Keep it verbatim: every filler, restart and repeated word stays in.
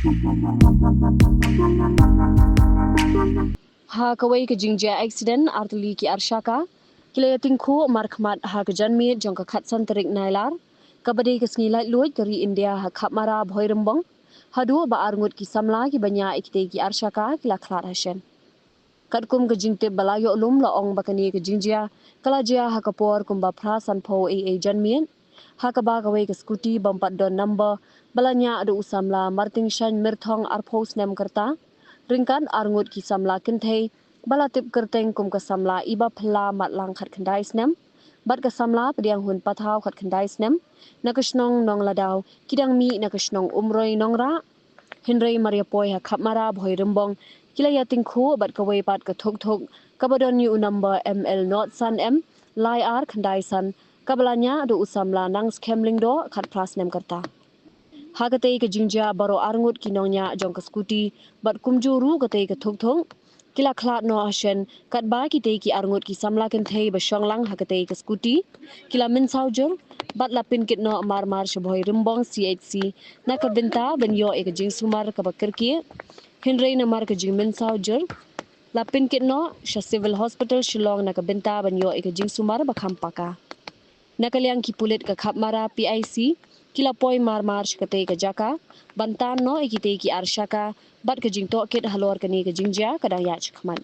Ha kawei ka jingjia accident, artylli ki arshaka ki la ïatyngkhuh markhmat ha ka janmiet jong ka khatsan tarik Nailar, kaba dei ka sngi laitluid ka ri India ha Khapmara Bhoirymbong, haduh ba arngut ki samla kiba ñiah ïa kitei ki arshaka ki la khlad hashen. Katkum ka jingtip ba la ïoh lum la ong ba kane ka jingjia ka la jia ha ka por kumba phra sanphew eiei janmiet, ha kaba kawei ka scooty bym pat don number ba la ñiah da u samla Martingshain Myrthong arphew snem ka rta, ryngkat arngut ki samla kynthei ba la tip kyrteng kum ka samla Ibaphylla Matlang khatkhyndai snem, bad ka samla Pdianghun Pathaw khatkhyndai snem, na ka shnong Nongladaw, ki dang mih na ka shnong Umroi Nongrah. Hynrei mar ïa poi ha Khapmara Bhoirymbong ki la ïatyngkhuh bad kawei pat ka thukthuk kaba don ïa u number M L not san M lai ar khyndai san, kaba la ñiah da u samla Nangskhem Lyngdoh khatphra snem ka rta. Ha katei ka jingjia baroh arngut ki nongñiah jong ka scooty bad kumjuh ruh katei ka thukthuk ki la khlad noh hashen, katba kitei ki arngut ki samla kynthei ba shong lang ha katei ka scooty ki la mynsaw jur bad la pynkit noh marmar sha Bhoirymbong C H C na ka bynta ban ïoh ïa ka jingsumar kaba kyrkieh. Hynrei namar ka jingmynsaw jur, la pynkit noh sha Civil Hospital Shillong na ka bynta ban ïoh ïa ka jingsumar ba kham paka. Na ka liang ki pulit ka Khapmara P I C ki la poi marmar sha katei ka jaka ban tan noh ïa kitei ki arshaka, bad ka jingtohkit halor kane ka jingjia ka dang ïaid shakhmat.